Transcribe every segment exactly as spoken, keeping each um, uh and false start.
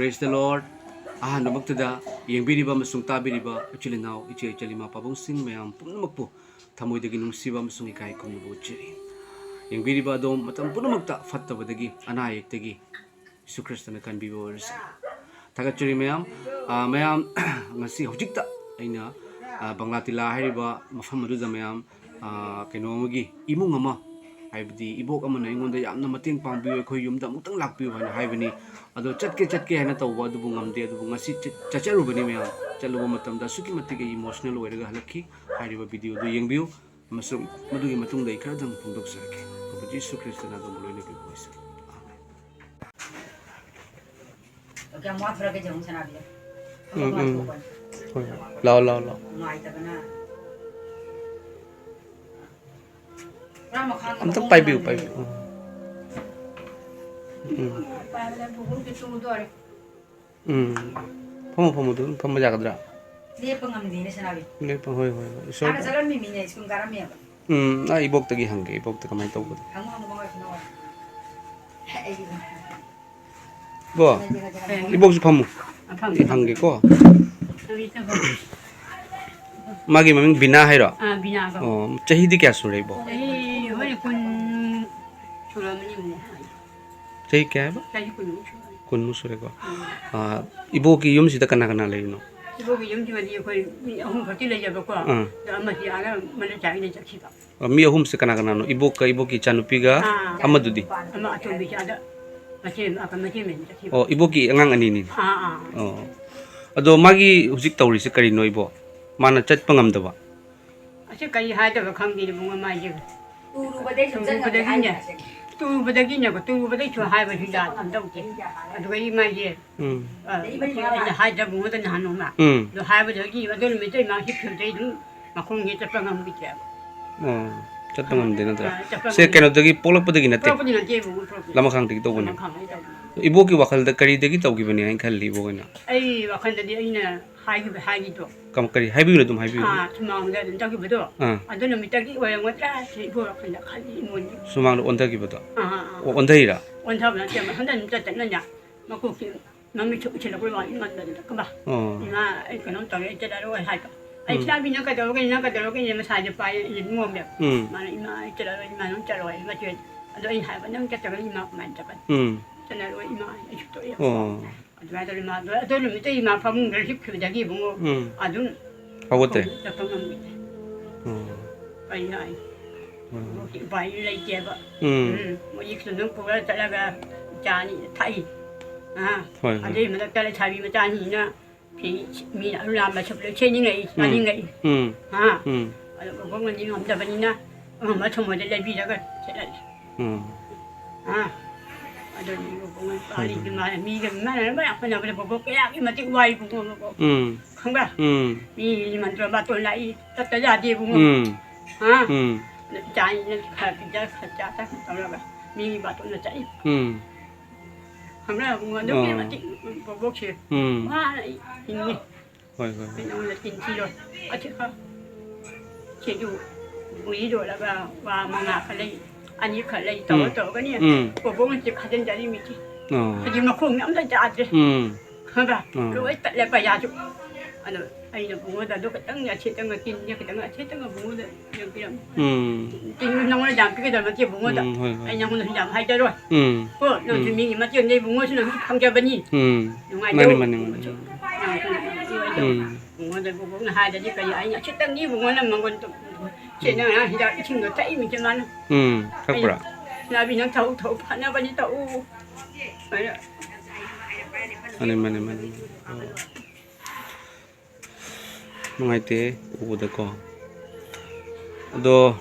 Praise the Lord. ꯑꯍꯥꯟꯕꯃꯛꯇꯗ ꯌꯦꯡꯕꯤꯔꯤꯕ ꯑꯃꯁꯨꯡ ꯇꯥꯕꯤꯔꯤꯕ ꯏꯆꯤꯜ ꯏꯅꯥꯎ, ꯏꯆꯦ ꯏꯆꯜ, ꯏꯃꯥ ꯄꯥꯕꯨꯡꯁꯤꯡ ꯃꯌꯥꯝ ꯄꯨꯝꯅꯃꯛꯄꯨ ꯊꯃꯣꯏꯗꯒꯤ ꯅꯨꯡꯁꯤꯕ ꯑꯃꯁꯨꯡ ꯏꯀꯥꯏ ꯈꯨꯝꯅꯕ ꯎꯠꯆꯔꯤ꯫ ꯌꯦꯡꯕꯤꯔꯤꯕ ꯑꯗꯣꯝ ꯃꯇꯝ ꯄꯨꯝꯅꯃꯛꯇ ꯐꯠꯇꯕꯗꯒꯤ, ꯑꯅꯥ ꯑꯌꯦꯛꯇꯒꯤ ꯖꯤꯁꯨ ꯈ꯭ꯔꯤꯁꯇꯅ ꯀꯟꯕꯤꯕ ꯑꯣꯏꯔꯁꯤ꯫ ꯊꯥꯒꯠꯆꯔꯤ ꯃꯌꯥꯝ꯫ ꯑ, ꯃꯌꯥꯝ, ꯉꯁꯤ ꯍꯧꯖꯤꯛꯇ ꯑꯩꯅ, ꯑ, ꯕꯪꯂꯥ ꯇꯤꯂꯥ ꯍꯥꯏꯔꯤꯕ ꯃꯐꯝ ꯑꯗꯨꯗ ꯃꯌꯥꯝ, ꯑ, ꯀꯩꯅꯣ ꯑꯃꯒꯤ ꯏꯃꯨꯡ ꯑꯃ, ꯍꯥꯏꯕꯗꯤ ꯏꯕꯣꯛ ꯑꯃꯅ ꯑꯩꯉꯣꯟꯗ ꯌꯥꯝꯅ ꯃꯇꯦꯡ ꯄꯥꯡꯕꯤꯌꯨ, ꯑꯩꯈꯣꯏ ꯌꯨꯝꯗ ꯑꯃꯨꯛꯇꯪ ꯂꯥꯛꯄꯤꯌꯨ ꯍꯥꯏꯅ ꯍꯥꯏꯕꯅꯤ꯫ ꯑꯗꯣ ꯆꯠꯀꯦ ꯆꯠꯀꯦ ꯍꯥꯏꯅ ꯇꯧꯕ ꯑꯗꯨꯕꯨ ꯉꯝꯗꯦ, ꯑꯗꯨꯕꯨ ꯉꯁꯤ ꯆꯠ-, ꯆꯠꯆꯔꯨꯕꯅꯤ ꯃꯌꯥꯝ꯫ ꯆꯠꯂꯨꯕ ꯃꯇꯝꯗ ꯑꯁꯨꯛꯀꯤ ꯃꯇꯤꯛ ꯑꯩ emotional ꯑꯣꯏꯔꯒ ꯍꯜꯂꯛꯈꯤ꯫ ꯍꯥꯏꯔꯤꯕ video ꯑꯗꯨ ꯌꯦꯡꯕꯤꯌꯨ, ꯑꯃꯁꯨꯡ ꯃꯗꯨꯒꯤ ꯃꯇꯨꯡꯗ ꯑꯩ ꯈꯔꯗꯪ ꯐꯣꯡꯗꯣꯛꯆꯔꯛꯀꯦ꯫ ꯄ꯭ꯔꯚꯨ ꯖꯤꯁꯨ ꯈ꯭ꯔꯤꯁꯇꯅ ꯑꯗꯣꯝꯕꯨ ꯂꯣꯏꯅꯕꯤꯕ ꯑꯣꯏꯁꯅꯨ꯫ ꯑꯥꯃꯦꯟ꯫ ꯀꯌꯥꯝ ꯋꯥꯠꯄ꯭ꯔꯥ ꯀꯩꯗꯧꯅꯤ ꯁꯅꯥꯕꯤꯗ? ꯎꯝ, ꯎꯝ꯫ ꯍꯣꯏ, ꯍꯣꯏ꯫ ꯂꯥꯛꯑꯣ, ꯂꯥꯛꯑꯣ, ꯂꯥꯛꯑꯣ꯫ ꯅꯨꯡꯉꯥꯏꯇꯕꯅ꯫ ꯄꯨꯔꯥ ꯃꯈꯥꯒꯤ ꯑꯝꯇꯪ ꯃꯈꯣꯡ ꯄꯥꯏꯕꯤꯌꯨ, ꯃꯥꯟꯕꯤ꯫ ꯄꯥꯏꯕꯤꯌꯨ꯫ ꯎꯝ꯫ ꯎꯝ꯫ ꯄꯥꯏꯕꯗ ꯄꯨꯈꯝꯁꯦ ꯇꯨꯗꯣꯔꯦ꯫ ꯎꯝ꯫ ꯐꯝꯃꯣ, ꯐꯝꯃꯣ, ꯑꯗꯨꯝ ꯐꯝꯕ ꯌꯥꯒꯗ꯭ꯔꯥ? ꯂꯦꯞꯄ ꯉꯝꯗꯦꯅꯦ ꯁꯅꯥꯕꯤ꯫ ꯂꯦꯞꯄ, ꯍꯣꯏ, ꯍꯣꯏ, ꯍꯣꯏ꯫ ꯏꯁꯣꯔ ꯍꯥꯟꯅ ꯆꯠꯂꯝꯃꯤꯃꯤꯅꯦ, ꯁ꯭ꯀꯨꯜ ꯀꯥꯔꯝꯃꯦꯕ꯫ ꯎꯝ, ꯑꯥ, ꯏꯕꯣꯛꯇꯒꯤ ꯍꯪꯒꯦ, ꯏꯕꯣꯛꯇ ꯀꯃꯥꯏꯅ ꯇꯧꯕꯅꯣ? ꯍꯪꯉꯨ, ꯍꯪꯉꯨ, ꯃꯉꯥꯏ ꯁꯅꯥ ꯍꯣꯏ꯫ ꯑꯩꯒꯤ ꯕꯣ, ꯏꯕꯣꯛꯁꯨ ꯐꯝꯃꯨ꯫ ꯑ, ꯐꯝꯒꯦ, ꯑꯩ ꯍꯪꯒꯦꯀꯣ꯫ ꯐꯝꯒꯦ꯫ ꯃꯥꯒꯤ ꯃꯃꯤꯡ ꯕꯤꯅꯥ ꯍꯥꯏꯔꯣ? ꯑ, ꯕꯤꯅꯥ ꯀꯧ꯫ ꯑꯣ, ꯆꯍꯤꯗꯤ ꯀꯌꯥ ꯁꯨꯔꯦ, ꯏꯕꯣꯛ? ꯆꯍꯤ ꯍꯣꯏ ꯀꯨꯟ ꯁꯨꯔꯝꯃꯅꯤ꯫ ꯆꯍꯤ ꯀꯌꯥ ꯍꯥꯏꯕ? ꯆꯍꯤ ꯀꯨꯟꯃꯨꯛ ꯁꯨꯔꯦ꯫ ꯀꯨꯟꯃꯨꯛ ꯁꯨꯔꯦꯀꯣ꯫ ꯎꯝ꯫ ꯑ, ꯏꯕꯣꯛꯀꯤ ꯌꯨꯝꯁꯤꯗ ꯀꯅꯥ ꯀꯅꯥ ꯂꯩꯔꯤꯅꯣ? ꯏꯕꯣꯛꯀꯤ ꯌꯨꯝꯁꯤꯃꯗꯤ ꯑꯩꯈꯣꯏ ꯃꯤ ꯑꯍꯨꯝ ꯈꯛꯇꯤ ꯂꯩꯖꯕꯀꯣ꯫ ꯑꯥ꯫ ꯑꯗꯣ ꯑꯃꯗꯤ ꯑꯥꯗ ꯃꯅꯤꯄꯨꯔꯗ ꯆꯠꯈꯤꯕ꯫ ꯑ, ꯃꯤ ꯑꯍꯨꯝꯁꯦ ꯀꯅꯥ ꯀꯅꯥꯅꯣ? ꯏꯕꯣꯛꯀ ꯏꯕꯣꯛꯀꯤ ꯏꯆꯥꯅꯨꯄꯤꯒ ꯑꯥ꯫ ꯑꯃꯗꯨꯗꯤ? ꯑꯃ ꯑꯇꯣꯝꯕꯤꯁꯦ ꯑꯥꯗ ꯃꯆꯦ, ꯑ, ꯃꯆꯦ ꯃꯌꯨꯝꯗ ꯆꯠꯈꯤꯕ꯫ ꯑꯣ, ꯏꯕꯣꯛꯀꯤ ꯑꯉꯥꯡ ꯑꯅꯤꯅꯤꯅꯦ? ꯑꯥ, ꯑꯥ꯫ ꯑꯣ꯫ ꯑꯗꯣ ꯃꯥꯒꯤ ꯍꯧꯖꯤꯛ ꯇꯧꯔꯤꯁꯦ ꯀꯔꯤꯅꯣ ꯏꯕꯣꯛ? ꯃꯥꯅ ꯆꯠꯄ ꯉꯝꯗꯕ? ꯑꯁꯤ ꯀꯔꯤ ꯍꯥꯏꯗꯕ ꯈꯪꯗꯦ ꯏꯕꯨꯡꯉꯣ ꯃꯥꯏꯁꯦ꯫ ꯇꯨꯔꯨꯕꯗꯩ ꯁꯨꯝ ꯆꯠ ꯉꯝꯗꯦ ꯇꯨꯔꯨꯕꯗꯒꯤꯅꯦ, ꯍꯥꯏꯔꯤꯕ ꯑꯁꯦ꯫ ꯇꯨꯔꯨꯕꯗꯒꯤꯅꯦꯀꯣ, ꯇꯨꯔꯨꯕꯗꯩꯁꯨ ꯍꯥꯏꯕꯁꯨ ꯌꯥꯗꯒꯨꯝ ꯇꯧꯗꯦ꯫ ꯑꯗꯨꯒ ꯃꯥꯏꯁꯦ, ꯎꯝ꯫ ꯑ, ꯑꯩꯅ ꯍꯥꯏꯗ꯭ꯔꯕ ꯃꯉꯣꯟꯗ ꯅꯍꯥꯟ ꯅꯣꯡꯃ꯫ ꯎꯝ꯫ ꯑꯗꯣ ꯍꯥꯏꯕꯗꯒꯤ ꯑꯗꯨ ꯅꯨꯃꯤꯠꯇꯩ ꯃꯥꯁꯤ ꯐꯤꯕꯗꯩ ꯑꯗꯨꯝ ꯃꯈꯣꯡꯁꯦ ꯆꯠꯄ ꯉꯝꯈꯤꯗ꯭ꯔꯦꯕ꯫ ꯑꯣ, ꯆꯠꯄ ꯉꯝꯗꯦ ꯅꯠꯇ꯭ꯔꯥ? ꯑ, ꯆꯠꯄ ꯁꯦ, ꯉꯝꯗꯦ꯫ ꯀꯩꯅꯣꯗꯒꯤ ꯄꯣꯛꯂꯛꯄꯗꯒꯤ ꯅꯠꯇꯦ? ꯄꯣꯛꯂꯛꯄꯗꯒꯤ ꯅꯠꯇꯦ ꯏꯕꯨꯡꯉꯣ, ꯄꯣꯛꯂꯛꯄꯗꯒꯤ꯫ ꯂꯃꯈꯥꯡꯗꯒꯤ ꯇꯧꯕꯅꯦ꯫ ꯂꯃꯈꯥꯡꯗꯒꯤ ꯇꯧꯕꯅꯦ꯫ ꯏꯕꯣꯛꯀꯤ ꯋꯥꯈꯜꯗ ꯀꯔꯤꯗꯒꯤ ꯇꯧꯈꯤꯕꯅꯦ ꯍꯥꯏꯅ ꯈꯜꯂꯤ ꯏꯕꯣꯛ ꯍꯣꯏꯅ? ꯑꯩ ꯋꯥꯈꯜꯗꯗꯤ ꯑꯩꯅ ꯍꯥꯏꯈꯤꯕ, ꯍꯥꯏꯈꯤꯗꯣ꯫ ꯀꯝ-, ꯀꯔꯤ? ꯍꯥꯏꯕꯤꯌꯨꯅꯦ, ꯑꯗꯨꯝ ꯍꯥꯏꯕꯤꯌꯨ꯫ ꯑꯥ, ꯁꯨꯃꯥꯡꯗ ꯑꯗꯨꯝ ꯇꯧꯈꯤꯕꯗꯣ꯫ ꯑꯥ꯫ ꯑꯗꯨ ꯅꯨꯃꯤꯠꯇꯒꯤ ꯑꯣꯏꯔꯝꯒꯗ꯭ꯔꯥ ꯁꯤ ꯏꯕꯣꯛ ꯋꯥꯈꯜꯗ ꯈꯜꯂꯤ, ꯏꯃꯣꯟꯗꯤ꯫ ꯁꯨꯃꯥꯡꯗ ꯑꯣꯟꯊꯈꯤꯕꯗꯣ? ꯑꯥ, ꯑꯥ, ꯑꯥ꯫ ꯑꯣ, ꯑꯣꯟꯊꯩꯔꯥ? ꯑꯣꯟꯊꯕ ꯅꯠꯇꯦ, ꯃꯊꯟꯇ ꯑꯗꯨꯝ ꯆꯠ ꯆꯠꯅꯅꯦ, ꯃꯀꯣꯛꯁꯤ ꯃꯃꯤꯠꯁꯨ ꯎꯏꯁꯤꯜꯂꯛꯄ ꯋꯥꯅꯤ, ꯏꯃꯥꯟꯗꯅ ꯀꯃ꯫ ꯑꯣ꯫ "ꯏꯃꯥ, ꯑꯩ ꯀꯩꯅꯣꯝ ꯇꯧꯔꯦ, ꯑꯩ ꯆꯠꯂꯔꯣꯏ" ꯍꯥꯏꯕ꯫ ꯑꯩ, ꯎꯝ꯫ "ꯁꯤꯅꯥꯕꯤ, ꯅꯪ ꯀꯩꯗꯧꯔꯒꯦ, ꯅꯪ ꯀꯩꯗꯧꯔꯒꯦ?" ꯃꯁꯥꯁꯦ ꯄꯥꯏ, ꯅꯣꯝꯃꯦꯕ꯫ ꯎꯝ꯫ ꯃꯥꯅ, "ꯏꯃꯥ, ꯑꯩ ꯆꯠꯂꯔꯣꯏ, ꯏꯃꯥ, ꯅꯪ ꯆꯠꯂꯣ" ꯍꯥꯏ, ꯃꯆꯦ꯫ ꯑꯗꯣ ꯑꯩꯅ ꯍꯥꯏꯕ, "ꯅꯪ ꯆꯠꯇ꯭ꯔꯒꯗꯤ ꯏꯃꯥ ꯀꯃꯥꯏꯅ ꯆꯠꯀꯅꯤ?" ꯎꯝ꯫ "ꯆꯠꯂꯔꯣꯏ ꯏꯃꯥ, ꯑꯩ ꯁꯨꯛꯇꯣꯛꯑꯦ"꯫ ꯑꯣ꯫ ꯑꯗꯨꯃꯥꯏꯅ ꯇꯧꯗꯅ ꯏꯃꯥ, ꯑꯗꯨ, ꯑꯗꯨ ꯅꯨꯃꯤꯠꯇꯩ ꯏꯃꯥ ꯐꯃꯨꯡꯗ ꯍꯤꯞꯈꯤꯕꯗꯒꯤ ꯏꯕꯨꯡꯉꯣ, ꯎꯝ꯫ ꯑꯗꯨꯝ ꯍꯧꯒꯠꯇꯦ? ꯆꯠꯄ ꯉꯝꯈꯤꯗꯦ꯫ ꯎꯝ꯫ ꯀꯩꯅꯣ ꯍꯥꯏ꯫ ꯎꯝ꯫ ꯎꯄꯥꯏ ꯂꯩꯇꯦꯕ꯫ ꯎꯝ꯫ ꯎꯝ꯫ ꯃꯣꯏꯒꯤ ꯈꯨꯟꯗ ꯄꯨꯔ ꯆꯠꯂꯒ ꯆꯥ ꯑꯅꯤ ꯊꯛꯏ꯫ ꯑꯥ꯫ ꯍꯣꯏ, ꯍꯣꯏ꯫ ꯑꯗꯨꯏ ꯃꯊꯛꯇ ꯂꯩꯁꯥꯕꯤ ꯃꯆꯥꯁꯤꯡꯁꯤꯅ ꯐꯤ ꯃꯤꯅ ꯑꯔꯨ ꯂꯥꯝꯕ ꯁꯨꯞꯂꯣꯏ ꯁꯦꯠꯅꯤꯡꯉꯛꯏ, ꯎꯝ꯫ ꯆꯥꯅꯤꯡꯉꯛꯏ꯫ ꯎꯝ꯫ ꯍꯥ? ꯎꯝ꯫ ꯑꯗꯣ ꯕꯣꯕꯣꯛꯅꯗꯤ ꯉꯝꯗꯕꯅꯤꯅ ꯑꯉꯝꯕ ꯊꯣꯡꯕꯗ ꯂꯩꯕꯤꯔꯒ ꯁꯦꯠꯍꯜꯂꯤ꯫ ꯎꯝ꯫ ꯍꯥ? ꯑꯗꯨꯅꯤ ꯕꯣꯕꯣꯛꯅ ꯍꯣꯏ, ꯍꯣꯏ꯫ ꯄꯥꯜꯂꯤꯁꯦ꯫ ꯃꯥꯅ ꯃꯤꯒ ꯃꯥꯟꯅꯅꯕ ꯌꯥꯝ ꯍꯣꯠꯅꯕꯗ ꯕꯣꯕꯣꯛ ꯀꯌꯥꯒꯤ ꯃꯇꯤꯛ ꯋꯥꯏ ꯕꯣꯕꯣꯛ꯫ ꯎꯝ꯫ ꯈꯪꯕ꯭ꯔꯥ? ꯎꯝ꯫ ꯃꯤ ꯅꯤꯃꯟꯇ꯭ꯔꯣꯟ ꯕꯥꯇꯣꯟ ꯂꯥꯛꯏ, ꯆꯠꯇ ꯌꯥꯗꯦ ꯏꯕꯨꯡꯉꯣ꯫ ꯎꯝ꯫ ꯍꯥ? ꯎꯝ꯫ ꯏꯆꯥꯅꯤꯅ ꯈꯔ ꯄꯤꯖ ꯈꯔ ꯆꯥ ꯇꯧꯔꯒ ꯃꯤꯒꯤ ꯕꯥꯇꯣꯟꯗ ꯆꯠꯂꯤ꯫ ꯎꯝ꯫ ꯈꯪꯕ꯭ꯔꯥ ꯏꯕꯨꯡꯉꯣ? ꯑꯗꯨꯛꯀꯤ ꯑꯣ꯫ ꯃꯇꯤꯛ ꯕꯣꯕꯣꯛꯁꯦ ꯎꯝ꯫ ꯋꯥꯅ ꯍꯤꯡꯉꯤ꯫ ꯍꯣꯏ, ꯍꯣꯏ, ꯍꯣꯏ꯫ ꯑꯩ ꯅꯉꯣꯟꯗ ꯆꯤꯟ ꯊꯤꯔꯣꯏ꯫ ꯑꯁꯤ ꯈꯔ ꯁꯤꯁꯨ ꯒꯨꯂꯤ ꯂꯣꯜꯂꯒ ꯋꯥ ꯃꯉꯥ ꯈꯔ ꯂꯩ, ꯑꯅꯤ ꯈꯔ ꯂꯩ, ꯇꯧꯔ ꯎꯝ꯫ ꯇꯧꯔꯒꯅꯦ, ꯎꯝ꯫ ꯕꯣꯕꯣꯛꯅ ꯁꯤ ꯈꯥꯖꯤꯟꯖꯔꯤ ꯃꯤꯁꯤ꯫ ꯑꯣ꯫ ꯍꯧꯖꯤꯛ ꯃꯈꯣꯡ ꯑꯝꯇ ꯆꯥꯗ꯭ꯔꯦ꯫ ꯎꯝ꯫ ꯈꯪꯕ꯭ꯔꯥ? ꯎꯝ꯫ ꯂꯣꯏ ꯇꯠꯂꯦ ꯄꯩꯁꯥꯁꯨ꯫ ꯑꯗꯣ ꯑꯩꯅ ꯕꯨꯡꯉꯣꯗ ꯑꯗꯨ ꯈꯤꯇꯪ ꯑꯁꯦꯠꯇꯪꯒ ꯀꯤꯟꯁꯦ ꯈꯤꯇꯪ ꯑꯁꯦꯠꯇꯪꯒ ꯕꯨꯡꯉꯣꯗ ꯌꯦꯡꯕꯤꯔꯝꯃꯨ꯫ ꯎꯝ꯫ ꯀꯤꯟ ꯅꯉꯣꯟꯗ ꯌꯥꯝ ꯄꯤꯒꯗꯕ ꯅꯠꯇꯦ ꯕꯨꯡꯉꯣꯗ꯫ ꯎꯝ, ꯍꯣꯏ, ꯍꯣꯏ꯫ ꯑꯩ ꯅꯉꯣꯟꯗꯁꯨ ꯌꯥꯝ ꯍꯥꯏꯖꯔꯣꯏ꯫ ꯎꯝ꯫ ꯀꯣ, ꯅꯪꯁꯨ ꯎꯝ꯫ ꯃꯤꯒꯤ ꯃꯇꯦꯡꯗꯩ ꯕꯨꯡꯉꯣꯁꯨ ꯅꯪꯁꯨ ꯐꯪꯖꯕꯅꯤ꯫ ꯎꯝ꯫ ꯅꯨꯡꯉꯥꯏꯇ꯭ꯔꯣ? ꯃꯥꯅꯤ, ꯃꯥꯅꯤ, ꯃꯥꯅꯤ꯫ ꯅꯪꯁꯨ ꯎꯝ꯫ ꯕꯨꯡꯉꯣꯗ ꯕꯨꯡꯉꯣꯅ ꯍꯥꯏꯗꯗꯤ ꯀꯔꯤ ꯍꯥꯏꯅꯤ? ꯑꯁꯦꯠꯇꯪꯗꯤ ꯕꯨꯡꯉꯣꯅ ꯃꯉꯣꯟꯗ ꯁꯦ ꯅꯪ ꯍꯤꯗꯥꯛ ꯏꯁꯤꯡꯗꯣ ꯊꯛꯏꯃꯤꯁꯦ ꯃꯥꯅ꯫ ꯎꯝ, ꯊꯛꯄ꯭ꯔꯥ? ꯑꯩꯅ, "ꯁꯤꯅꯥꯕꯤ ꯅꯪ ꯊꯛꯎ, ꯊꯛꯎ, ꯐꯅꯕꯅꯤ ꯊꯛꯎ"꯫ ꯑꯩꯅ ꯃꯥꯅꯦ, ꯃꯥꯅꯦ, ꯃꯥꯅꯦ, ꯃꯥꯅꯦ꯫ ꯑꯣ꯫ ꯅꯨꯡꯉꯥꯏꯇꯦ ꯎꯕꯗꯀꯣ꯫ ꯑꯗꯣ,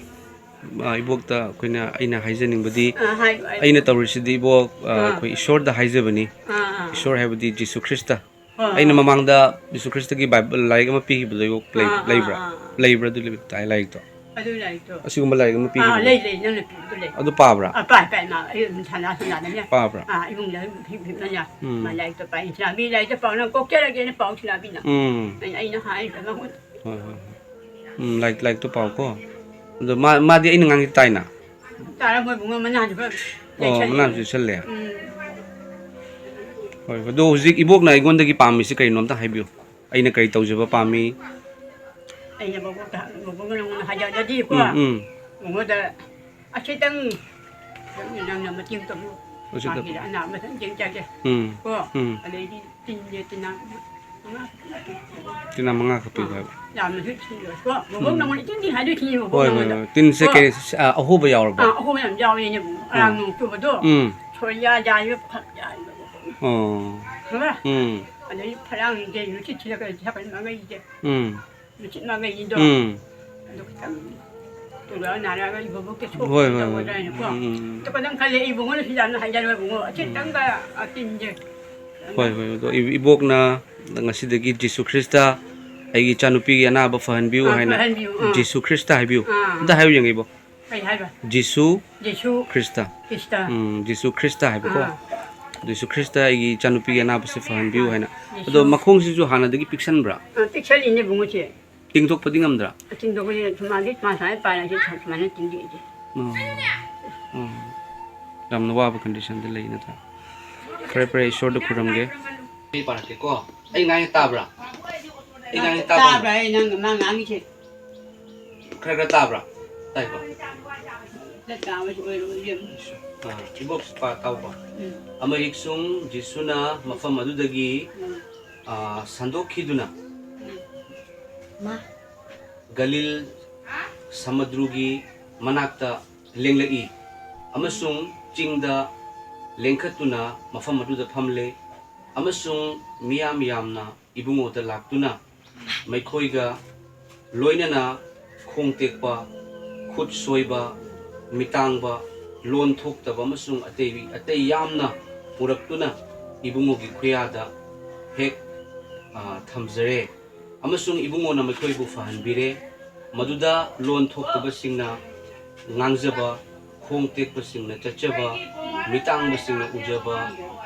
ꯑ, ꯏꯕꯣꯛꯇ ꯑꯩꯈꯣꯏꯅ, ꯑꯩꯅ ꯍꯥꯏꯖꯅꯤꯡꯕꯗꯤ, ꯑꯥ, ꯍꯥꯏꯌꯨ, ꯍꯥꯏꯌꯨ꯫ ꯑꯩꯅ ꯇꯧꯔꯤꯁꯤꯗꯤ ꯏꯕꯣꯛ, ꯑ, ꯑꯥ꯫ ꯑꯩꯈꯣꯏ ꯏꯁꯣꯔꯗ ꯍꯥꯏꯖꯕꯅꯤ꯫ ꯑꯥ, ꯑꯥ, ꯑꯥ꯫ ꯏꯁꯣꯔ ꯍꯥꯏꯕꯗꯤ ꯖꯤꯁꯨ ꯈ꯭ꯔꯤꯁꯇ꯫ ꯍꯣꯏ, ꯑꯩꯅ ꯍꯣꯏ꯫ ꯃꯃꯥꯡꯗ ꯖꯤꯁꯨ ꯈ꯭ꯔꯤꯁꯇꯒꯤ ꯕꯥꯏꯕꯜ ꯂꯥꯏꯔꯤꯛ ꯑꯃ ꯄꯤꯈꯤꯕꯗꯣ ꯂꯩ-, ꯑꯥ, ꯑꯥ, ꯂꯩꯕ꯭ꯔꯥ? ꯑꯥ, ꯑꯥ꯫ ꯂꯩꯕ꯭ꯔꯥ ꯑꯗꯨ ꯂꯩꯕ ꯇꯥꯏ ꯂꯥꯏꯔꯤꯛꯇꯣ? ꯑꯗꯨ ꯂꯥꯏꯔꯤꯛꯇꯣ꯫ ꯑꯁꯤꯒꯨꯝꯕ ꯂꯥꯏꯔꯤꯛ ꯑꯃ ꯑꯥ, ꯄꯤꯈꯤꯕꯗꯣ? ꯂꯩ, ꯂꯩ, ꯅꯪꯅ ꯄꯤꯕꯗꯣ ꯂꯩ꯫ ꯑꯗꯨ ꯄꯥꯕ꯭ꯔꯥ? ꯑꯥ, ꯄꯥꯏ, ꯄꯥꯏ, ꯃꯥ, ꯑꯩ ꯑꯗꯨꯝ ꯁꯥꯟꯅ ꯁꯥꯟꯅꯗꯅꯦ꯫ ꯄꯥꯕ꯭ꯔꯥ? ꯑꯥ, ꯏꯃꯨꯡꯗ ꯑꯗꯨꯝ ꯍꯤꯞ ꯍꯤꯞꯅꯅꯦ꯫ ꯎꯝ꯫ ꯃꯥ ꯂꯥꯏꯔꯤꯛꯇꯣ ꯄꯥꯏ, ꯁꯤꯅꯥꯕꯤ ꯂꯥꯏꯔꯤꯛꯇꯣ ꯄꯥꯎ, ꯁꯤꯅꯥꯕꯤꯅ꯫ ꯎꯝ꯫ ꯑꯩꯅ, ꯑꯩꯅ ꯍꯥꯏꯔꯤꯕ ꯃꯉꯣꯟꯗ꯫ ꯍꯣꯏ, ꯍꯣꯏ, ꯍꯣꯏ꯫ ꯎꯝ, ꯂꯥꯏꯔꯤꯛ, ꯂꯥꯏꯔꯤꯛꯇꯣ ꯄꯥꯎꯀꯣ꯫ ꯑꯗꯣ ꯃꯥ, ꯃꯥꯗꯤ ꯑꯩꯅ ꯉꯥꯡꯉꯤ ꯇꯥꯏꯅ? ꯇꯥꯔꯝꯃꯣꯏ ꯏꯕꯨꯡꯉꯣ, ꯃꯅꯥꯁꯨ ꯈꯔ ꯑꯣ, ꯂꯩꯁꯜꯂꯦ꯫ ꯃꯅꯥꯁꯨ ꯂꯩꯁꯜꯂꯦ꯫ ꯎꯝ꯫ ꯍꯣꯏ, ꯑꯗꯣ ꯍꯧꯖꯤꯛ ꯏꯕꯣꯛꯅ ꯑꯩꯉꯣꯟꯗꯒꯤ ꯄꯥꯝꯃꯤꯁꯤ ꯀꯩꯅꯣ ꯑꯝꯇ ꯍꯥꯏꯕꯤꯌꯨ꯫ ꯑꯩꯅ ꯀꯔꯤ ꯇꯧꯖꯕ ꯄꯥꯝꯃꯤ? ꯑꯩꯅ ꯃꯕꯣꯛꯇ, ꯃꯕꯣꯛꯅ ꯅꯉꯣꯟꯗ ꯍꯥꯏꯖꯔꯗꯤꯀꯣ, ꯎꯝ, ꯎꯝ꯫ ꯃꯉꯣꯟꯗ ꯑꯁꯤꯇꯪ ꯅꯪꯅ ꯃꯇꯦꯡ ꯇꯧꯕꯤꯌꯨ꯫ ꯑꯁꯤꯇ-, ꯃꯥꯒꯤ ꯑꯅꯥꯕ ꯃꯊꯪ ꯌꯦꯡꯖꯒꯦ꯫ ꯎꯝ꯫ ꯀꯣ? ꯎꯝ꯫ ꯑꯗꯩꯗꯤ ꯇꯤꯟꯁꯦ ꯇꯤꯟꯅ ꯃꯉꯥ ꯇꯤꯟꯅ ꯃꯉꯥ ꯈꯛ ꯄꯤꯌꯨ ꯍꯥꯏꯕ꯫ ꯌꯥꯝꯅꯁꯨ ꯊꯤꯔꯣꯏꯀꯣ꯫ ꯃꯕꯣꯛ ꯎꯝ꯫ ꯅꯉꯣꯟꯗ ꯇꯤꯟꯗꯤ ꯍꯥꯏꯗꯣꯏ ꯊꯤꯅꯤ ꯃꯕꯣꯛ ꯍꯣꯏ, ꯍꯣꯏ, ꯅꯉꯣꯟꯗ꯫ ꯍꯣꯏ꯫ ꯇꯤꯟꯁꯦ ꯀꯣ? ꯀꯩ, ꯑ, ꯑꯍꯨꯕ ꯌꯥꯎꯔꯕꯣ? ꯑꯥ, ꯑꯍꯨꯕ ꯌꯥꯝ ꯌꯥꯎꯋꯦ ꯏꯅꯦꯕꯨ꯫ ꯑꯣ꯫ ꯑꯔꯥꯡ ꯅꯣꯡ ꯆꯨꯕꯗꯣ꯫ ꯎꯝ꯫ ꯁꯣꯔꯤꯌꯥ ꯌꯥꯏꯕ ꯐꯛ ꯌꯥꯏꯕ꯫ ꯑꯣ꯫ ꯈꯪꯉꯕ? ꯎꯝ꯫ ꯑꯗꯩ ꯐꯔꯥꯡꯁꯦ ꯅꯨꯡꯁꯤꯠ ꯁꯤꯠꯂꯛꯄꯗ ꯁꯥꯀꯟ ꯃꯥꯡꯒꯩꯁꯦ꯫ ꯎꯝ꯫ ꯅꯨꯡꯁꯤꯠ ꯃꯥꯡꯒꯩꯅꯤꯗꯣ꯫ ꯎꯝ꯫ ꯑꯗꯨ ꯈꯤꯇꯪ ꯇꯨꯔꯛꯑ ꯅꯥꯔꯛꯑꯒ ꯏꯕꯣꯛꯇ ꯁꯣꯛꯄ ꯍꯣꯏ, ꯍꯣꯏ, ꯍꯣꯏ꯫ ꯇꯧꯒꯗ꯭ꯔꯥ ꯍꯥꯏꯅꯀꯣ꯫ ꯎꯝ, ꯎꯝ, ꯎꯝ꯫ ꯑꯗꯨ ꯈꯤꯇꯪ ꯈꯜꯂꯦ ꯏꯕꯨꯡꯉꯣꯅ ꯁꯤꯗ ꯍꯥꯏꯖꯔꯣꯏ ꯏꯕꯨꯡꯉꯣ꯫ ꯎꯝ꯫ ꯑꯁꯤꯇꯪꯒ ꯑꯇꯤꯟꯁꯦ꯫ ꯍꯣꯏ, ꯍꯣꯏ꯫ ꯑꯗꯣ ꯏ-, ꯏꯕꯣꯛꯅ ꯉꯁꯤꯗꯒꯤ ꯖꯤꯁꯨ ꯈ꯭ꯔꯤꯁꯇ ꯑꯩꯒꯤ ꯏꯆꯥꯅꯨꯄꯤꯒꯤ ꯑꯅꯥꯕ ꯐꯍꯟꯕꯤꯌꯨ ꯑꯥ, ꯍꯥꯏꯅ ꯐꯍꯟꯕꯤꯌꯨ, ꯑꯥ꯫ ꯖꯤꯁꯨ ꯈ꯭ꯔꯤꯁꯇ ꯍꯥꯏꯕꯤꯌꯨ꯫ ꯑꯥ꯫ ꯑꯝꯇ ꯍꯥꯏꯌꯨ ꯌꯦꯡꯒꯦ ꯏꯕꯣꯛ꯫ ꯀꯩ ꯍꯥꯏꯕ? ꯖꯤꯁꯨ ꯖꯤꯁꯨ ꯈ꯭ꯔꯤꯁꯇ꯫ ꯈ꯭ꯔꯤꯁꯇ꯫ ꯎꯝ, ꯖꯤꯁꯨ ꯈ꯭ꯔꯤꯁꯇ ꯍꯥꯏꯕꯀꯣ꯫ ꯑꯥ꯫ ꯖꯤꯁꯨ ꯈ꯭ꯔꯤꯁꯇ ꯑꯩꯒꯤ ꯏꯆꯥꯅꯨꯄꯤꯒꯤ ꯑꯅꯥꯕꯁꯦ ꯐꯍꯟꯕꯤꯌꯨ ꯑꯥ꯫ ꯍꯥꯏꯅ꯫ ꯖꯤꯁꯨ꯫ ꯑꯗꯣ ꯃꯈꯣꯡꯁꯤꯁꯨ ꯍꯥꯟꯅꯗꯒꯤ ꯄꯤꯛꯁꯟꯕ꯭ꯔꯥ? ꯑꯥ, ꯄꯤꯛꯁꯜꯂꯤꯅꯦ ꯏꯕꯨꯡꯉꯣꯁꯦ꯫ ꯇꯤꯡꯊꯣꯛꯄꯗꯤ ꯉꯝꯗ꯭ꯔꯥ? ꯇꯤꯡꯊꯣꯛꯄꯗꯤ ꯁꯨꯃꯥꯏꯅ, ꯁꯨꯃꯥꯏꯅ ꯄꯥꯏꯔꯗꯤ ꯁꯨꯃꯥꯏꯅ ꯇꯤꯡꯊꯣꯛꯏꯁꯦ꯫ ꯑꯣ꯫ ꯑꯣ꯫ ꯌꯥꯝꯅ ꯋꯥꯕ ꯀꯟꯗꯤꯁꯟꯗ ꯂꯩ ꯅꯠꯇ꯭ꯔꯥ? ꯐꯔꯦ, ꯐꯔꯦ, ꯏꯁꯣꯔꯗ ꯈꯨꯔꯨꯝꯒꯦ꯫ ꯑꯩ ꯄꯥꯔꯛꯀꯦꯀꯣ꯫ ꯑꯩ ꯉꯥꯡꯉꯤ ꯇꯥꯕ꯭ꯔꯥ? ꯑꯩ ꯉꯥꯡꯉꯤ ꯇꯥꯕ꯭ꯔꯥ? ꯇꯥꯕ꯭ꯔꯥ? ꯑꯩ ꯅꯪ ꯃꯥ ꯉꯥꯡꯉꯤꯁꯦ꯫ ꯈꯔ ꯈꯔ ꯇꯥꯕ꯭ꯔꯥ? ꯇꯥꯏꯀꯣ? ꯈꯔ ꯇꯥꯕꯁꯨ ꯑꯣꯏꯔꯣ, ꯏꯕꯦꯝꯃ꯫ ꯑꯥ, ꯏꯕꯣꯛ ꯄꯥ-, ꯇꯥꯎꯀꯣ꯫ ꯎꯝ꯫ ꯑꯃ ꯍꯤꯛꯁꯨꯡ ꯖꯤꯁꯨꯅ ꯃꯐꯝ ꯑꯗꯨꯗꯒꯤ, ꯎꯝ꯫ ꯑꯥ, ꯁꯟꯗꯣꯛꯈꯤꯗꯨꯅ ꯎꯝ꯫ ꯃꯥ꯫ ꯒꯂꯤꯜ ꯁꯃꯨꯗ꯭ꯔꯨꯒꯤ ꯃꯅꯥꯛꯇ ꯂꯦꯡꯂꯛꯏ, ꯑꯃꯁꯨꯡ ꯆꯤꯡꯗ ꯂꯦꯡꯈꯠꯇꯨꯅ ꯃꯐꯝ ꯑꯗꯨꯗ ꯐꯝꯂꯦ, ꯑꯃꯁꯨꯡ ꯃꯤꯌꯥꯝ ꯌꯥꯝꯅ ꯏꯕꯨꯡꯉꯣꯗ ꯂꯥꯛꯇꯨꯅ ꯃꯈꯣꯏꯒ ꯂꯣꯏꯅꯅ ꯈꯣꯡ ꯇꯦꯛꯄ, ꯈꯨꯠ ꯁꯣꯏꯕ, ꯃꯤꯇꯥꯡꯕ, ꯂꯣꯟ ꯊꯣꯛꯇꯕ ꯑꯃꯁꯨꯡ ꯑꯇꯩ, ꯑꯇꯩ ꯌꯥꯝꯅ ꯄꯨꯔꯛꯇꯨꯅ ꯏꯕꯨꯡꯉꯣꯒꯤ ꯈꯨꯌꯥꯗ ꯍꯦꯛ, ꯑ, ꯊꯝꯖꯔꯦ꯫ ꯑꯃꯁꯨꯡ ꯏꯕꯨꯡꯉꯣꯅ ꯃꯈꯣꯏꯕꯨ ꯐꯍꯟꯕꯤꯔꯦ꯫ ꯃꯗꯨꯗ ꯂꯣꯟ ꯊꯣꯛꯇꯕꯁꯤꯡꯅ ꯉꯥꯡꯖꯕ, ꯈꯣꯡ ꯇꯦꯛꯄꯁꯤꯡꯅ ꯆꯠꯆꯕ, ꯃꯤꯇꯥꯡꯕꯁꯤꯡꯅ ꯎꯖꯕ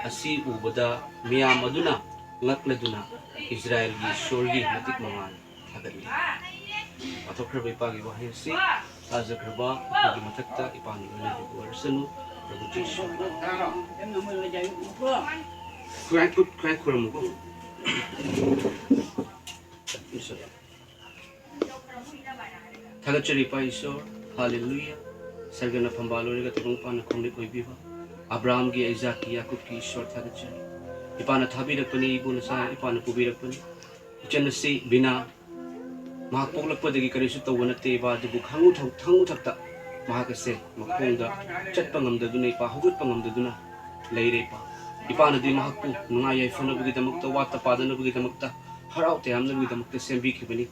ꯑꯁꯤ ꯎꯕꯗ ꯃꯤꯌꯥꯝ ꯑꯗꯨꯅ ꯉꯛꯂꯗꯨꯅ ꯏꯖꯔꯥꯌꯦꯜꯒꯤ ꯏꯁꯣꯔꯒꯤ ꯃꯇꯤꯛ ꯃꯉꯥꯜ ꯊꯥꯒꯠꯂꯤ꯫ ꯄꯥꯊꯣꯛꯈ꯭ꯔꯕ ꯏꯄꯥꯒꯤ ꯋꯥꯍꯩ ꯑꯁꯤ ꯇꯥꯖꯈ꯭ꯔꯕ ꯑꯩꯈꯣꯏꯒꯤ ꯃꯊꯛꯇ ꯏꯄꯥꯒꯤ ꯂꯣꯏꯅꯕꯤꯕ ꯑꯣꯏꯔꯁꯅꯨ꯫ ꯄ꯭ꯔꯚꯨ ꯖꯤꯁꯨ꯫ ꯈꯨꯔꯥꯏ ꯈꯨꯠ ꯈꯨꯔꯥꯏ ꯈꯨꯔꯝꯃꯨꯀꯣ꯫ ꯊꯥꯒꯠꯆꯔꯤ ꯏꯄꯥ ꯏꯁꯣꯔ꯫ ꯍꯥꯂꯦꯂꯨꯌꯥ꯫ ꯁꯔꯒꯅ ꯐꯝꯕꯥꯜ ꯑꯣꯏꯔꯒ ꯇꯥꯏꯕꯪ ꯄꯥꯟꯅ ꯈꯣꯡꯂꯤꯠ ꯑꯣꯏꯕꯤꯕ ꯑꯕ꯭ꯔꯥꯍꯝꯒꯤ, ꯑꯩꯖꯥꯛꯀꯤ, ꯌꯥꯀꯨꯕꯀꯤ ꯏꯁꯣꯔ ꯊꯥꯒꯠꯆꯔꯤ꯫ ꯏꯄꯥꯅ ꯊꯥꯕꯤꯔꯛꯄꯅꯤ, ꯏꯕꯨꯡ ꯅꯆꯥ ꯏꯄꯥꯅ ꯄꯨꯕꯤꯔꯛꯄꯅꯤ꯫ ꯏꯆꯟ ꯑꯁꯤ ꯕꯤꯅꯥ ꯃꯍꯥꯛ ꯄꯣꯛꯂꯛꯄꯗꯒꯤ ꯀꯔꯤꯁꯨ ꯇꯧꯕ ꯅꯠꯇꯦ ꯏꯄꯥ, ꯑꯗꯨꯕꯨ ꯈꯪꯉꯨ ꯊꯛ-, ꯈꯪꯉꯨ ꯊꯛꯇ ꯃꯍꯥꯛ ꯑꯁꯦ ꯃꯈꯣꯡꯗ ꯆꯠꯄ ꯉꯝꯗꯗꯨꯅ ꯏꯄꯥ, ꯍꯧꯒꯠꯄ ꯉꯝꯗꯗꯨꯅ ꯂꯩꯔꯦ ꯏꯄꯥ꯫ ꯏꯄꯥꯅꯗꯤ ꯃꯍꯥꯛꯄꯨ ꯅꯨꯡꯉꯥꯏ ꯌꯥꯏꯐꯅꯕꯒꯤꯗꯃꯛꯇ, ꯋꯥꯠꯇ ꯄꯥꯗꯅꯕꯒꯤꯗꯃꯛꯇ, ꯍꯔꯥꯎ ꯇꯌꯥꯝꯅꯕꯒꯤꯗꯃꯛꯇ ꯁꯦꯝꯕꯤꯈꯤꯕꯅꯤ꯫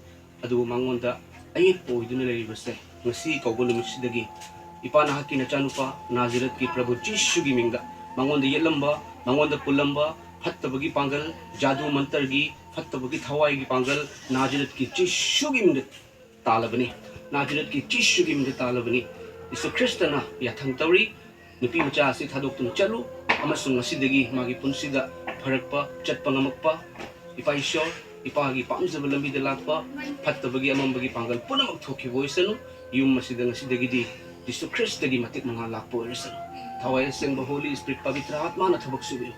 ꯑꯗꯨꯕꯨ ꯃꯉꯣꯟꯗ ꯑꯌꯦꯛꯄ ꯑꯣꯏꯗꯨꯅ ꯂꯩꯔꯤꯕꯁꯦ ꯉꯁꯤ ꯀꯧꯕ ꯅꯨꯃꯤꯠꯁꯤꯗꯒꯤ ꯏꯄꯥ ꯅꯍꯥꯛꯀꯤ ꯅꯆꯥꯅꯨꯄꯥ ꯅꯥꯖꯔꯠꯀꯤ ꯄ꯭ꯔꯚꯨ ꯖꯤꯁꯨꯒꯤ ꯃꯤꯡꯗ ꯃꯉꯣꯟꯗ ꯌꯦꯠꯂꯝꯕ, ꯃꯉꯣꯟꯗ ꯄꯨꯜꯂꯝꯕ ꯐꯠꯇꯕꯒꯤ ꯄꯥꯡꯒꯜ, ꯖꯥꯗꯨ ꯃꯟꯇꯔꯒꯤ ꯐꯠꯇꯕꯒꯤ ꯊꯋꯥꯏꯒꯤ ꯄꯥꯡꯒꯜ ꯅꯥꯖꯔꯠꯀꯤ ꯖꯤꯁꯨꯒꯤ ꯃꯤꯡꯗ ꯇꯥꯜꯂꯕꯅꯤ꯫ ꯅꯥꯖꯔꯠꯀꯤ ꯖꯤꯁꯨꯒꯤ ꯃꯤꯡꯗ ꯇꯥꯜꯂꯕꯅꯤ꯫ ꯌꯤꯁꯨ ꯈ꯭ꯔꯤꯁꯇꯅ ꯌꯥꯊꯪ ꯇꯧꯔꯤ꯫ ꯅꯨꯄꯤ ꯃꯆꯥ ꯑꯁꯤ ꯊꯥꯗꯣꯛꯇꯨꯅ ꯆꯠꯂꯨ ꯑꯃꯁꯨꯡ ꯉꯁꯤꯗꯒꯤ ꯃꯥꯒꯤ ꯄꯨꯟꯁꯤꯗ ꯐꯔꯛꯄ, ꯆꯠꯄ ꯉꯝꯃꯛꯄ, ꯏꯄꯥ ꯏꯁꯣꯔ, ꯏꯄꯥꯒꯤ ꯄꯥꯝꯖꯕ ꯂꯝꯕꯤꯗ ꯂꯥꯛꯄ, ꯐꯠꯇꯕꯒꯤ ꯑꯃꯝꯕꯒꯤ ꯄꯥꯡꯒꯜ ꯄꯨꯝꯅꯃꯛ ꯊꯣꯛꯈꯤꯕ ꯑꯣꯏꯁꯅꯨ꯫ ꯌꯨꯝ ꯑꯁꯤꯗ ꯉꯁꯤꯗꯒꯤꯗꯤ ꯖꯤꯁꯨ ꯈ꯭ꯔꯤꯁꯇꯒꯤ ꯃꯇꯤꯛ ꯃꯉꯥꯜ ꯂꯥꯛꯄ ꯑꯣꯏꯔꯁꯅꯨ꯫ ꯊꯋꯥꯏ ꯑꯁꯦꯡꯕ ꯍꯣꯂꯤ ꯁ꯭ꯄꯤꯔꯤꯠ ꯄꯕꯤꯇ꯭ꯔ ꯑꯥꯠꯃꯥꯅ ꯊꯕꯛ ꯁꯨꯕꯤꯌꯨ꯫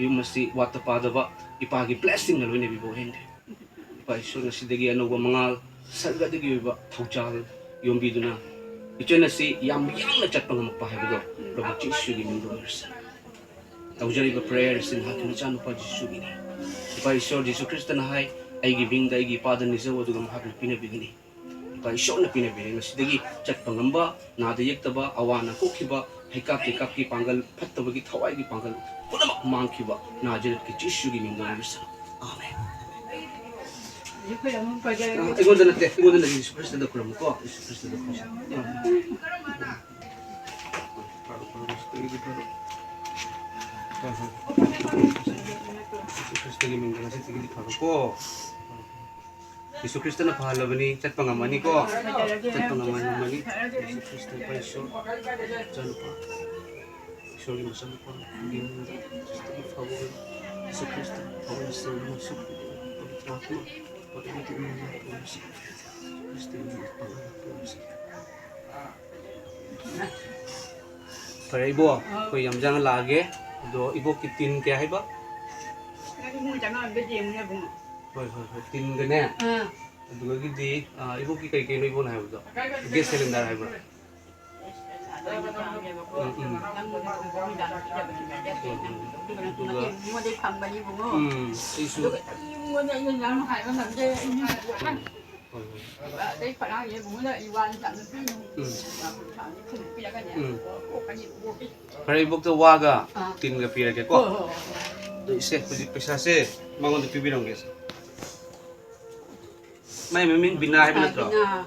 ꯌꯨꯝ ꯑꯁꯤ ꯋꯥꯠꯇ ꯄꯥꯗꯕ ꯏꯄꯥꯒꯤ ꯕ꯭ꯂꯦꯁꯤꯡꯅ ꯂꯣꯏꯅꯕꯤꯕ ꯑꯣꯏꯍꯟꯕꯤꯌꯨ꯫ ꯏꯄꯥ ꯏꯁꯣꯔ, ꯉꯁꯤꯗꯒꯤ ꯑꯅꯧꯕ ꯃꯉꯥꯜ, ꯁꯔꯒꯗꯒꯤ ꯑꯣꯏꯕ ꯊꯧꯖꯥꯜ ꯌꯣꯝꯕꯤꯗꯨꯅ ꯏꯆꯟ ꯑꯁꯤ ꯌꯥꯝ ꯌꯥꯡꯅ ꯆꯠꯄ ꯉꯝꯃꯛꯄ ꯍꯥꯏꯕꯗꯣ ꯄ꯭ꯔꯚꯨ ꯖꯤꯁꯨꯒꯤ ꯃꯤꯡꯗ ꯑꯣꯏꯔꯁꯅꯨ꯫ ꯇꯧꯖꯔꯤꯕ ꯄ꯭ꯔꯦꯌꯔ ꯑꯁꯤ ꯅꯍꯥꯛꯀꯤ ꯃꯆꯥꯅꯨꯄꯥ ꯖꯤꯁꯨꯒꯤꯅꯤ꯫ ꯏꯄꯥ ꯏꯁꯣꯔ, ꯖꯤꯁꯨ ꯈ꯭ꯔꯤꯁꯇꯅ ꯍꯥꯏ, "ꯑꯩꯒꯤ ꯃꯤꯡꯗ ꯑꯩꯒꯤ ꯏꯄꯥꯗ ꯅꯤꯖꯧ, ꯑꯗꯨꯒ ꯃꯍꯥꯛꯅ ꯄꯤꯅꯕꯤꯒꯅꯤ"꯫ ꯏꯄꯥ ꯏꯁꯣꯔꯅ ꯄꯤꯅꯕꯤꯔꯦ꯫ ꯉꯁꯤꯗꯒꯤ ꯆꯠꯄ ꯉꯝꯕ, ꯅꯥꯗ ꯌꯦꯛꯇꯕ, ꯑꯋꯥ ꯑꯅꯥ ꯀꯣꯛꯈꯤꯕ, ꯍꯩꯀꯥꯞ ꯇꯩꯀꯥꯞꯀꯤ ꯄꯥꯡꯒꯜ, ꯐꯠꯇꯕꯒꯤ ꯊꯋꯥꯏꯒꯤ ꯄꯥꯡꯒꯜ ꯄꯨꯝꯅꯃꯛ ꯃꯥꯡꯈꯤꯕ ꯅꯥꯖꯔꯠꯀꯤ ꯖꯤꯁꯨꯒꯤ ꯃꯤꯡꯗ ꯑꯣꯏꯔꯁꯅꯨ꯫ ꯑꯥꯃꯦꯟ꯫ ꯑꯩꯉꯣꯟꯗ ꯅꯠꯇꯦ, ꯑꯩꯉꯣꯟꯗ ꯅꯠꯇꯦ, ꯖꯤꯁꯨ ꯈ꯭ꯔꯤꯁꯇꯗ ꯈꯨꯔꯨꯝꯃꯨꯀꯣ, ꯖꯤꯁꯨ ꯈ꯭ꯔꯤꯁꯇꯗ ꯈꯨꯔꯨꯝꯃꯨ꯫ ꯖꯤꯁꯨ ꯈ꯭ꯔꯤꯁꯇꯒꯤ ꯃꯤꯡꯗ ꯉꯁꯤꯗꯒꯤꯗꯤ ꯐꯔꯣꯀꯣ꯫ ꯖꯤꯁꯨ ꯈ꯭ꯔꯤꯁꯇꯅ ꯐꯍꯜꯂꯕꯅꯤ, ꯆꯠꯄ ꯉꯝꯃꯅꯤꯀꯣ? ꯆꯠꯄ ꯉꯝꯃꯅꯤ, ꯉꯝꯃꯅꯤ꯫ ꯖꯤꯁꯨ ꯈ꯭ꯔꯤꯁꯇ ꯏꯄꯥ ꯏꯁꯣꯔ, ꯏꯆꯥꯅꯨꯄꯥ, ꯏꯁꯣꯔꯒꯤ ꯃꯆꯥꯅꯨꯄꯥ, ꯈ꯭ꯔꯤꯁꯇꯒꯤ ꯐꯕ ꯑꯣꯏ꯫ ꯖꯤꯁꯨ ꯈ꯭ꯔꯤꯁꯇ ꯊꯋꯥꯏ ꯁꯦꯡꯅ ꯁꯨꯛ ꯄꯕꯤꯇ꯭ꯔ ꯑꯥꯠꯃ, ꯄꯕꯤꯇ꯭ꯔ ꯑꯥꯠꯃ, ꯖꯤꯁꯨ ꯈ꯭ꯔꯤꯁꯇꯒꯤ ꯄꯥꯡꯒꯜ ꯄꯤꯔꯝꯁꯤ꯫ ꯐꯔꯦ ꯏꯕꯣ, ꯑꯩꯈꯣꯏ ꯌꯥꯝꯖꯥꯡ ꯂꯥꯛꯑꯒꯦ꯫ ꯑꯗꯣ ꯏꯕꯣꯛꯀꯤ ꯇꯤꯟ ꯀꯌꯥ ꯍꯥꯏꯕ? ꯆꯃꯥꯡꯗ ꯌꯦꯡꯉꯨꯅꯦ ꯏꯕꯨꯡꯉꯣ꯫ ꯍꯣꯏ, ꯍꯣꯏ, ꯍꯣꯏ, ꯇꯤꯟꯒꯅꯦ꯫ ꯑꯥ꯫ ꯑꯗꯨꯗꯒꯤꯗꯤ, ꯑꯥ, ꯏꯕꯣꯛꯀꯤ ꯀꯩ ꯀꯩꯅꯣ ꯏꯕꯣꯛꯅ ꯍꯥꯏꯕꯗꯣ? ꯒ꯭ꯌꯥꯁ ꯁꯤꯂꯤꯟꯗꯔ ꯍꯥꯏꯕ꯭ꯔꯥ? ꯎꯝ, ꯎꯝ꯫ ꯅꯪ ꯎꯝ, ꯎꯝ꯫ ꯃꯤꯉꯣꯟꯗꯩ ꯐꯪꯕꯅꯤ ꯏꯕꯨꯡꯉꯣ꯫ ꯎꯝ, ꯑꯩꯁꯨ꯫ ꯑꯗꯨꯒ ꯏꯕꯨꯡꯉꯣꯗ ꯑꯩꯅ ꯅꯪ ꯍꯥꯏꯕ ꯉꯝꯗꯦ꯫ ꯎꯝ꯫ ꯍꯣꯏ, ꯍꯣꯏ꯫ ꯑꯗꯩ ꯐꯅꯥꯟꯒꯤ ꯏꯕꯨꯡꯉꯣꯗ ꯏ ꯋꯥꯅꯤ ꯆꯥꯅ ꯄꯤꯔꯤꯅꯤ꯫ ꯎꯝ꯫ ꯄꯤꯔꯛꯀꯅꯤ꯫ ꯎꯝ꯫ ꯑꯣ, ꯑꯣ, ꯀꯅꯤ, ꯑꯣ꯫ ꯐꯔꯦ, ꯏꯕꯣꯛꯇ ꯋꯥꯒ ꯑꯥ꯫ ꯇꯤꯟꯒ ꯄꯤꯔꯒꯦꯀꯣ꯫ ꯍꯣꯏ, ꯍꯣꯏ, ꯍꯣꯏ꯫ ꯑꯗꯣ ꯏꯆꯦ, ꯍꯧꯖꯤꯛ ꯄꯩꯁꯥꯁꯦ ꯃꯉꯣꯟꯗ ꯄꯤꯕꯤꯔꯝꯒꯦ ꯏꯆꯦ꯫ ꯃꯥꯏ ꯃꯃꯤꯡ ꯕꯤꯅꯥ ꯍꯥꯏꯕ ꯑꯥ, ꯅꯠꯇ꯭ꯔꯣ? ꯕꯤꯅꯥ꯫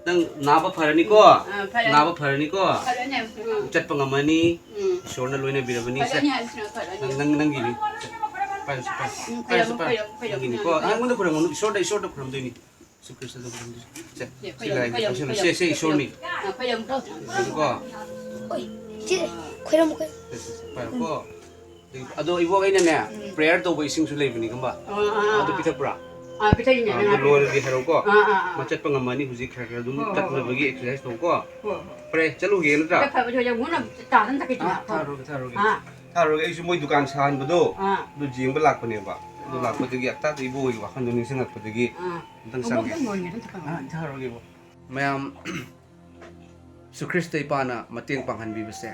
ꯅꯪ ꯅꯥꯕ ꯐꯔꯅꯤꯀꯣ? ꯑꯥ, ꯐꯔꯦ꯫ ꯅꯥꯕ ꯐꯔꯅꯤꯀꯣ? ꯐꯔꯦꯅꯦ꯫ ꯎꯝ꯫ ꯆꯠꯄ ꯉꯝꯃꯅꯤ꯫ ꯎꯝ꯫ ꯏꯁꯣꯔꯅ ꯂꯣꯏꯅꯕꯤꯔꯕꯅꯤ ꯏꯆꯦ꯫ ꯐꯔꯦꯅꯦ, ꯏꯆꯦ, ꯐꯔꯦꯅꯦ꯫ ꯅꯪ, ꯅꯪ, ꯅꯪꯒꯤꯅꯤ꯫ ꯄꯥꯏꯔꯣ, ꯄꯥꯏꯔꯣ꯫ ꯎꯝ, ꯄꯥꯏꯔꯣ, ꯈꯣꯏꯔꯝꯃꯨ, ꯄꯥꯏꯔꯣ꯫ ꯈꯣꯏꯔꯝꯃꯨ, ꯈꯣꯏꯔꯝꯃꯨ꯫ ꯅꯪꯒꯤꯅꯤꯀꯣ꯫ ꯎꯝ꯫ ꯑꯩꯉꯣꯟꯗ ꯈꯣꯏꯔꯝꯒꯅꯨ, ꯏꯁꯣꯔꯗ, ꯏꯁꯣꯔꯗ ꯈꯣꯏꯔꯝꯗꯣꯏꯅꯤ꯫ ꯖꯤꯁꯨ ꯈ꯭ꯔꯤꯁꯇꯗ ꯈꯨꯔꯨꯝꯖꯔꯤ꯫ ꯁꯦ, ꯁꯤ ꯂꯥꯏꯒꯤ ꯄꯥꯏꯁꯤꯜꯂꯨ꯫ ꯁꯦ, ꯁꯦ, ꯏꯁꯣꯔꯅꯤ꯫ ꯑ, ꯈꯣꯏꯔꯝ, ꯈꯣꯏꯔꯝ꯫ ꯁꯤꯀꯣ꯫ ꯍꯣꯏ, ꯁꯤ, ꯈꯣꯏꯔꯝ, ꯈꯣꯏꯔꯝ꯫ ꯁꯦ, ꯁꯦ, ꯁꯦ, ꯄꯥꯏꯔꯣꯀꯣ꯫ ꯑꯗꯣ ꯏꯕꯣꯛ ꯑꯩꯅꯅꯦ, ꯎꯝ꯫ Prayer ꯇꯧꯕ ꯏꯁꯤꯡꯁꯨ ꯂꯩꯕꯅꯤ ꯈꯪꯕ? ꯑꯥ, ꯑꯥ, ꯑꯗꯨ ꯑꯥ꯫ ꯄꯤꯊꯛꯄ꯭ꯔꯥ? ꯑꯥ, ꯄꯤꯊꯛꯏꯅꯦ, ꯑꯥ, ꯑꯗꯨ ꯅꯪ ꯂꯣꯏꯔꯗꯤ ꯍꯥꯏꯔꯛꯎꯀꯣ꯫ ꯑꯥ, ꯑꯥ, ꯑꯥ꯫ ꯃꯥ ꯆꯠꯄ ꯉꯝꯃꯅꯤ ꯍꯧꯖꯤꯛ ꯈꯔ ꯈꯔ ꯑꯗꯨꯝ ꯍꯣꯏ, ꯍꯣꯏ, ꯇꯠꯅꯕꯒꯤ ꯍꯣꯏ꯫ Exercise ꯇꯧꯀꯣ꯫ ꯍꯣꯏ, ꯍꯣꯏ꯫ ꯐꯔꯦ, ꯆꯠꯂꯨꯒꯦ ꯅꯠꯇ꯭ꯔꯥ? ꯐꯕꯗꯣ ꯌꯥꯝ ꯃꯨꯟꯅ ꯇꯥꯗꯅ ꯊꯛꯈꯤꯁꯤꯅ꯫ ꯑꯥ, ꯊꯥꯔꯨꯔꯒꯦ, ꯊꯥꯔꯨꯔꯒꯦ꯫ ꯑꯥ꯫ ꯊꯥꯔꯨꯔꯒꯦ, ꯑꯩꯁꯨ ꯃꯣꯏ ꯗꯨꯀꯥꯟ ꯁꯥꯍꯟꯕꯗꯣ, ꯑꯥ꯫ ꯑꯗꯨ ꯌꯦꯡꯕ ꯂꯥꯛꯄꯅꯦꯕ꯫ ꯑꯗꯨ ꯑꯥ꯫ ꯂꯥꯛꯄꯗꯒꯤ ꯍꯞꯇꯥꯗ ꯏꯕꯣꯛ ꯍꯣꯏꯒꯤ ꯋꯥꯈꯜꯗꯣ ꯅꯤꯡꯁꯤꯡꯉꯛꯄꯗꯒꯤ ꯑꯥ꯫ ꯑꯝꯇꯪ ꯆꯪꯒꯦ꯫ ꯑꯥ, ꯊꯥꯔꯨꯔꯒꯦ ꯏꯕꯣꯛ꯫ ꯃꯌꯥꯝ, ꯖꯤꯁꯨ ꯈ꯭ꯔꯤꯁꯇ ꯏꯄꯥꯅ ꯃꯇꯦꯡ ꯄꯥꯡꯍꯟꯕꯤꯕꯁꯦ,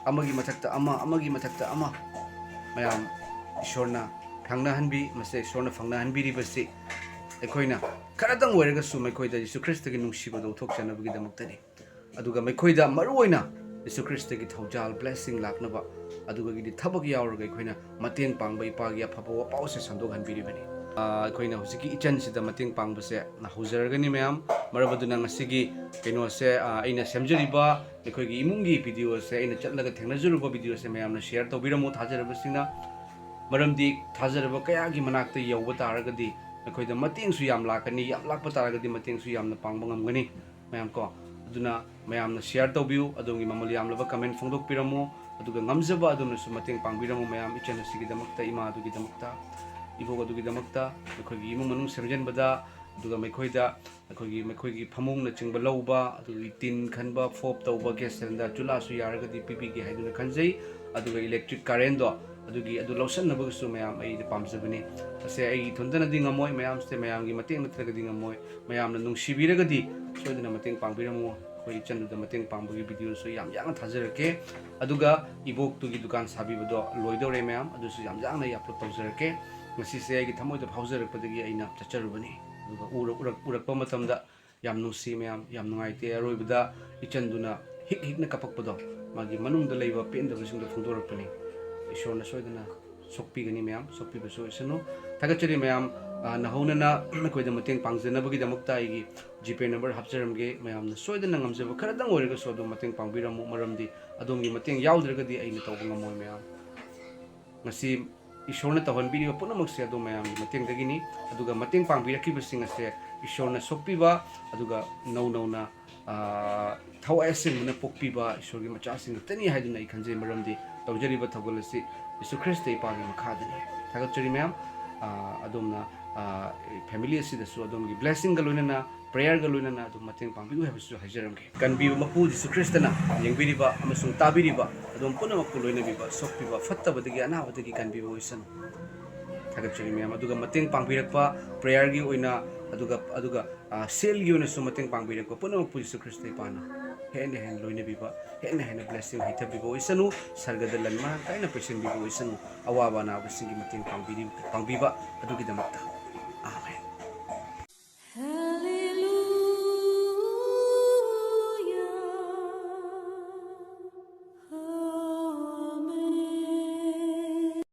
ꯑꯃꯒꯤ ꯃꯊꯛꯇ ꯑꯃ, ꯑꯃꯒꯤ ꯃꯊꯛꯇ ꯑꯃ, ꯃꯌꯥꯝ, ꯏꯁꯣꯔꯅ ꯐꯪꯅꯍꯟꯕꯤ, ꯃꯁꯦ ꯏꯁꯣꯔꯅ ꯐꯪꯅꯍꯟꯕꯤꯔꯤꯕꯁꯤ ꯑꯩꯈꯣꯏꯅ ꯈꯔꯇꯪ ꯑꯣꯏꯔꯒꯁꯨ ꯃꯈꯣꯏꯗ ꯖꯤꯁꯨ ꯈ꯭ꯔꯤꯁꯇꯒꯤ ꯅꯨꯡꯁꯤꯕꯗꯨ ꯎꯠꯊꯣꯛꯆꯅꯕꯒꯤꯗꯃꯛꯇꯅꯤ꯫ ꯑꯗꯨꯒ ꯃꯈꯣꯏꯗ ꯃꯔꯨꯑꯣꯏꯅ ꯖꯤꯁꯨ ꯈ꯭ꯔꯤꯁꯇꯒꯤ ꯊꯧꯖꯥꯜ, blessing ꯂꯥꯛꯅꯕ, ꯑꯗꯨꯒꯤꯗꯤ ꯊꯕꯛ ꯌꯥꯎꯔꯒ ꯑꯩꯈꯣꯏꯅ ꯃꯇꯦꯡ ꯄꯥꯡꯕ ꯏꯄꯥꯒꯤ ꯑꯐꯕ ꯋꯥꯄꯥꯎꯁꯦ ꯁꯟꯗꯣꯛꯍꯟꯕꯤꯔꯤꯕꯅꯤ꯫ ꯑꯥ, ꯑꯩꯈꯣꯏꯅ ꯍꯧꯖꯤꯛꯀꯤ ꯏꯆꯟꯁꯤꯗ ꯃꯇꯦꯡ ꯄꯥꯡꯕꯁꯦ ꯍꯧꯖꯔꯒꯅꯤ ꯃꯌꯥꯝ꯫ ꯃꯔꯝ ꯑꯗꯨꯅ ꯉꯁꯤꯒꯤ ꯀꯩꯅꯣꯁꯦ, ꯑꯥ, ꯑꯩꯅ ꯁꯦꯝꯖꯔꯤꯕ ꯑꯩꯈꯣꯏꯒꯤ ꯏꯃꯨꯡꯒꯤ videoꯁꯦ, ꯑꯩꯅ ꯆꯠꯂꯒ ꯊꯦꯡꯅꯖꯔꯨꯕ videoꯁꯦ ꯃꯌꯥꯝꯅ share ꯇꯧꯕꯤꯔꯝꯃꯨ, ꯊꯥꯖꯔꯕꯁꯤꯡꯅ꯫ ꯃꯔꯝꯗꯤ ꯊꯥꯖꯔꯕ ꯀꯌꯥꯒꯤ ꯃꯅꯥꯛꯇ ꯌꯧꯕ ꯇꯥꯔꯒꯗꯤ ꯑꯩꯈꯣꯏꯗ ꯃꯇꯦꯡꯁꯨ ꯌꯥꯝ ꯂꯥꯛꯀꯅꯤ, ꯌꯥꯝ ꯂꯥꯛꯄ ꯇꯥꯔꯒꯗꯤ ꯃꯇꯦꯡꯁꯨ ꯌꯥꯝꯅ ꯄꯥꯡꯕ ꯉꯝꯒꯅꯤ꯫ ꯃꯌꯥꯝ ꯀꯣ꯫ ꯑꯗꯨꯅ ꯃꯌꯥꯝꯅ share ꯇꯧꯕꯤꯌꯨ, ꯑꯗꯣꯝꯒꯤ ꯃꯃꯜ ꯌꯥꯝꯂꯕ comment ꯐꯣꯡꯗꯣꯛꯄꯤꯔꯝꯃꯨ, ꯑꯗꯨꯒ ꯉꯝꯖꯕ ꯑꯗꯣꯝꯅꯁꯨ ꯃꯇꯦꯡ ꯄꯥꯡꯕꯤꯔꯝꯃꯨ ꯃꯌꯥꯝ, ꯏꯆꯟ ꯑꯁꯤꯒꯤꯗꯃꯛꯇ, ꯏꯃꯥ ꯑꯗꯨꯒꯤꯗꯃꯛꯇ, ꯏꯕꯣꯛ ꯑꯗꯨꯒꯤꯗꯃꯛꯇ, ꯑꯩꯈꯣꯏꯒꯤ ꯏꯃꯨꯡ ꯃꯅꯨꯡ ꯁꯦꯝꯖꯤꯟꯕꯗ, ꯑꯗꯨꯒ ꯃꯈꯣꯏꯗ ꯑꯩꯈꯣꯏꯒꯤ, ꯃꯈꯣꯏꯒꯤ ꯐꯃꯨꯡꯅꯆꯤꯡꯕ ꯂꯧꯕ, ꯑꯗꯨꯒꯤ ꯇꯤꯟ ꯈꯟꯕ, ꯐꯣꯞ ꯇꯧꯕ, gas cylinder, ꯆꯨꯂꯥꯁꯨ ꯌꯥꯔꯒꯗꯤ ꯄꯤꯕꯤꯒꯦ ꯍꯥꯏꯗꯨꯅ ꯈꯟꯖꯩ꯫ ꯑꯗꯨꯒ electric currentꯗꯣ ꯑꯗꯨꯒꯤ ꯑꯗꯨ ꯂꯧꯁꯟꯅꯕꯒꯤꯁꯨ ꯃꯌꯥꯝ ꯑꯩꯗꯤ ꯄꯥꯝꯖꯕꯅꯤ꯫ ꯑꯁꯦ ꯑꯩ ꯏꯊꯟꯇꯅꯗꯤ ꯉꯝꯃꯣꯏ, ꯃꯌꯥꯝꯁꯦ ꯃꯌꯥꯝꯒꯤ ꯃꯇꯦꯡ ꯅꯠꯇ꯭ꯔꯒꯗꯤ ꯉꯝꯃꯣꯏ꯫ ꯃꯌꯥꯝꯅ ꯅꯨꯡꯁꯤꯕꯤꯔꯒꯗꯤ ꯁꯣꯏꯗꯅ ꯃꯇꯦꯡ ꯄꯥꯡꯕꯤꯔꯝꯃꯨ꯫ ꯑꯩꯈꯣꯏ ꯏꯆꯟꯗꯨꯗ ꯃꯇꯦꯡ ꯄꯥꯡꯕꯒꯤ videoꯁꯨ ꯌꯥꯝ ꯌꯥꯡꯅ ꯊꯥꯖꯔꯛꯀꯦ꯫ ꯑꯗꯨꯒ ꯏꯕꯣꯛꯇꯨꯒꯤ ꯗꯨꯀꯥꯟ ꯁꯥꯕꯤꯕꯗꯣ ꯂꯣꯏꯗꯧꯔꯦ ꯃꯌꯥꯝ, ꯑꯗꯨꯁꯨ ꯌꯥꯝ ꯌꯥꯡꯅ ꯑꯩ upload ꯇꯧꯖꯔꯛꯀꯦ꯫ ꯉꯁꯤꯁꯦ ꯑꯩꯒꯤ ꯊꯃꯣꯏꯗ ꯐꯥꯎꯖꯔꯛꯄꯗꯒꯤ ꯑꯩꯅ ꯆꯠꯆꯔꯨꯕꯅꯤ꯫ ꯑꯗꯨꯒ ꯎꯔꯛ-, ꯎꯔꯛ-, ꯎꯔꯛꯄ ꯃꯇꯝꯗ ꯌꯥꯝ ꯅꯨꯡꯁꯤ ꯃꯌꯥꯝ, ꯌꯥꯝ ꯅꯨꯡꯉꯥꯏꯇꯦ꯫ ꯑꯔꯣꯏꯕꯗ ꯏꯆꯟꯗꯨꯅ ꯍꯤꯛ ꯍꯤꯛꯅ ꯀꯞꯄꯛꯄꯗꯣ, ꯃꯥꯒꯤ ꯃꯅꯨꯡꯗ ꯂꯩꯕ ꯄꯦꯟꯗꯕꯁꯤꯡꯗꯣ ꯐꯣꯡꯗꯣꯔꯛꯄꯅꯤ꯫ ꯏꯁꯣꯔꯅ ꯁꯣꯏꯗꯅ ꯁꯣꯛꯄꯤꯒꯅꯤ ꯃꯌꯥꯝ, ꯁꯣꯛꯄꯤꯕꯁꯨ ꯑꯣꯏꯁꯅꯨ꯫ ꯊꯥꯒꯠꯆꯔꯤ ꯃꯌꯥꯝ꯫ ꯑ, ꯅꯧꯍꯧꯅꯅ ꯑꯩꯈꯣꯏꯗ ꯃꯇꯦꯡ ꯄꯥꯡꯖꯅꯕꯒꯤꯗꯃꯛꯇ ꯑꯩꯒꯤ GPay number ꯍꯥꯞꯆꯔꯝꯒꯦ꯫ ꯃꯌꯥꯝꯅ ꯁꯣꯏꯗꯅ ꯉꯝꯖꯕ ꯈꯔꯗꯪ ꯑꯣꯏꯔꯒꯁꯨ ꯑꯗꯨꯝ ꯃꯇꯦꯡ ꯄꯥꯡꯕꯤꯔꯝꯃꯨ, ꯃꯔꯝꯗꯤ ꯑꯗꯣꯝꯒꯤ ꯃꯇꯦꯡ ꯌꯥꯎꯗ꯭ꯔꯒꯗꯤ ꯑꯩꯅ ꯇꯧꯕ ꯉꯝꯃꯣꯏ ꯃꯌꯥꯝ꯫ ꯉꯁꯤ ꯏꯁꯣꯔꯅ ꯇꯧꯍꯟꯕꯤꯔꯤꯕ ꯄꯨꯝꯅꯃꯛꯁꯦ ꯑꯗꯣꯝ ꯃꯌꯥꯝꯒꯤ ꯃꯇꯦꯡꯗꯒꯤꯅꯤ꯫ ꯑꯗꯨꯒ ꯃꯇꯦꯡ ꯄꯥꯡꯕꯤꯔꯛꯈꯤꯕꯁꯤꯡ ꯑꯁꯦ ꯏꯁꯣꯔꯅ ꯁꯣꯛꯄꯤꯕ, ꯑꯗꯨꯒ ꯅꯧ ꯅꯧꯅ, ꯑꯥ, ꯊꯋꯥꯏ ꯑꯁꯦꯡꯕꯅ ꯄꯣꯛꯄꯤꯕ ꯏꯁꯣꯔꯒꯤ ꯃꯆꯥꯁꯤꯡ ꯉꯥꯛꯇꯅꯤ ꯍꯥꯏꯗꯨꯅ ꯑꯩ ꯈꯟꯖꯩ꯫ ꯃꯔꯝꯗꯤ ꯇꯧꯖꯔꯤꯕ ꯊꯧꯒꯜ ꯑꯁꯤ ꯌꯤꯁꯨ ꯈ꯭ꯔꯤꯁꯇ ꯏꯄꯥꯒꯤ ꯃꯈꯥꯗꯅꯤ꯫ ꯊꯥꯒꯠꯆꯔꯤ ꯃꯌꯥꯝ꯫ ꯑꯥ, ꯑꯗꯣꯝꯅ, ꯑꯥ, family ꯑꯁꯤꯗꯁꯨ ꯑꯗꯣꯝꯒꯤ blessingꯒ ꯂꯣꯏꯅꯅ, prayerꯒ ꯂꯣꯏꯅꯅ ꯑꯗꯨꯝ ꯃꯇꯦꯡ ꯄꯥꯡꯕꯤꯌꯨ ꯍꯥꯏꯕꯁꯤꯁꯨ ꯍꯥꯏꯖꯔꯝꯒꯦ꯫ ꯀꯟꯕꯤꯕ ꯃꯄꯨ ꯖꯤꯁꯨ ꯈ꯭ꯔꯤꯁꯇꯅ ꯌꯦꯡꯕꯤꯔꯤꯕ ꯑꯃꯁꯨꯡ ꯇꯥꯕꯤꯔꯤꯕ ꯑꯗꯣꯝ ꯄꯨꯝꯅꯃꯛꯄꯨ ꯂꯣꯏꯅꯕꯤꯕ, ꯁꯣꯛꯄꯤꯕ, ꯐꯠꯇꯕꯗꯒꯤ, ꯑꯅꯥꯕꯗꯒꯤ ꯀꯟꯕꯤꯕ ꯑꯣꯏꯁꯅꯨ꯫ ꯊꯥꯒꯠꯆꯔꯤ ꯃꯌꯥꯝ꯫ ꯑꯗꯨꯒ ꯃꯇꯦꯡ ꯄꯥꯡꯕꯤꯔꯛꯄ, prayerꯒꯤ ꯑꯣꯏꯅ, ꯑꯗꯨꯒ, ꯑꯗꯨꯒ, ꯑ, ꯁꯦꯜꯒꯤ ꯑꯣꯏꯅꯁꯨ ꯃꯇꯦꯡ ꯄꯥꯡꯕꯤꯔꯛꯄ ꯄꯨꯝꯅꯃꯛꯄꯨ ꯖꯤꯁꯨ ꯈ꯭ꯔꯤꯁꯇ ꯏꯄꯥꯅ ꯍꯦꯟꯅ ꯍꯦꯟꯅ ꯂꯣꯏꯅꯕꯤꯕ, ꯍꯦꯟꯅ ꯍꯦꯟꯅ blessing ꯍꯩꯊꯕꯤꯕ ꯑꯣꯏꯁꯅꯨ꯫ ꯁꯔꯒꯗ ꯂꯟ ꯃꯔꯥꯡ ꯀꯥꯏꯅ ꯄꯩꯁꯤꯟꯕꯤꯕ ꯑꯣꯏꯁꯅꯨ꯫ ꯑꯋꯥꯕ ꯑꯅꯥꯕꯁꯤꯡꯒꯤ ꯃꯇꯦꯡ ꯄꯥꯡꯕꯤꯔꯤ-, ꯄꯥꯡꯕꯤꯕ ꯑꯗꯨꯒꯤꯗꯃꯛꯇ꯫ ꯑꯥꯃꯦꯟ꯫